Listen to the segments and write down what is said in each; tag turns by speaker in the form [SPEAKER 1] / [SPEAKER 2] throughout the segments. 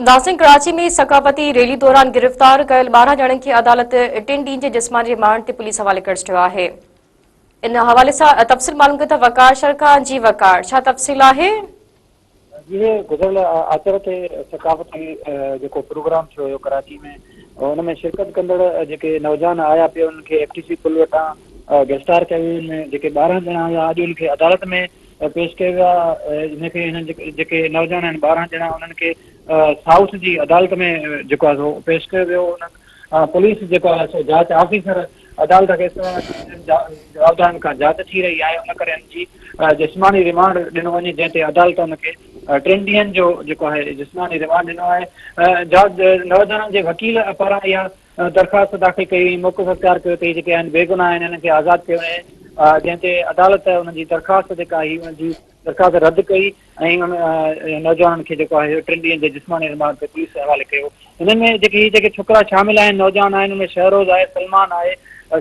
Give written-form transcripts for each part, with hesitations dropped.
[SPEAKER 1] ناظرين ڪراچي ۾ ثقافتي ريلي دوران گرفتار ڪيل 12 ڄڻن کي عدالت ٽن ڏينهن جي جسماني رمانڊ تي پوليس حوالي ڪري ڇڏيو آهي. ان حوالي سان تفصيل معلوم ڪيون ٿا وقار شر کان جي وقار ڇا تفصيل آهي؟
[SPEAKER 2] جي گذريل آچر تي ثقافتي جيڪو پروگرام ٿيو هيو ڪراچي ۾ ان ۾ شرڪت ڪندڙ جيڪي نوجوان آيا پئي انهن کي ايف ٽي سي پل وٽان گرفتار ڪيو ويو ان ۾ جيڪي 12 ڄڻا هيا اڄ ان کي عدالت ۾ پيش ڪيو ويو آهي ان کي هنن جيڪي نوجوان آهن 12 ڄڻا انهن کي سائوٿ جي عدالت ۾ جيڪو آهي سو پيش ڪيو ويو ان پوليس جيڪو آهي سو جاچ آفيسر عدالت کي جوابدارن کان جاچ ٿي رهي آهي ان ڪري ان جي جسماني ريمانڊ ڏنو وڃي جنهن تي عدالت ان کي ٽن ڏينهن جو جيڪو آهي جسماني ريمانڊ ڏنو آهي نوجوانن جي وڪيل پاران اها درخواست داخل ڪئي وئي موقف اختيار ڪيو ته هي جيڪي آهن بيگناهه آهن انهن کي آزاد ڪيو وڃي جنهن تي عدالت انهن جي درخواست جيڪا هئي ان جي درخواست رد ڪئي ۽ ان نوجوانن کي جيڪو آهي ٽن ڏينهن جي جسماني رمانڊ تي پوليس حوالي ڪيو. انهن ۾ جيڪي هي جيڪي ڇوڪرا شامل آهن نوجوان آهن ان ۾ شهروز آهي سلمان آهي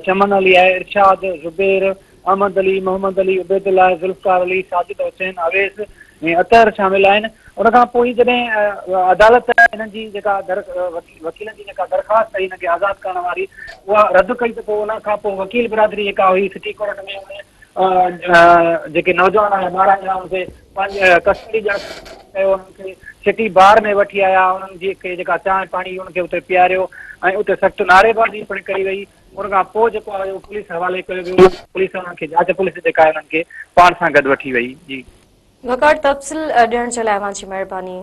[SPEAKER 2] چمن علي آهي ارشاد زبير احمد علي، محمد علي، عبيدالله، ذوالفقار علي، ساجد حسين، اويس ۽ اطهر شامل آهن. ان کان پوء جڏهن عدالت انهن جي جيڪا وڪيلن جي جيڪا درخواست هئي انهن کي آزاد ڪرڻ واري اها رد ڪئي ته پوء ان کان پوء وڪيل برادري جيڪا هئي سٽي ڪورٽ ۾ ان جيڪي نوجوان آيا 12 ڄڻا ان کي پنهنجي ڪسٽڊي ڏيڻ ڪيو انهن کي سٽي بار ۾ وٺي آيا انهن جي کي جيڪا چانهه پاڻي انهن کي اتي پياريو ۽ اتي سخت نعريبازي پڻ ڪئي وئي. ان کان پوء جيڪو آهي اهو پوليس حوالي ڪيو ويو، پوليس انهن کي جاچ پوليس جيڪا آهي انهن کي پاڻ سان گڏ وٺي وئي. جي.
[SPEAKER 1] وقار تفصيل ڏيڻ جي لاء اوهان جي مهرباني.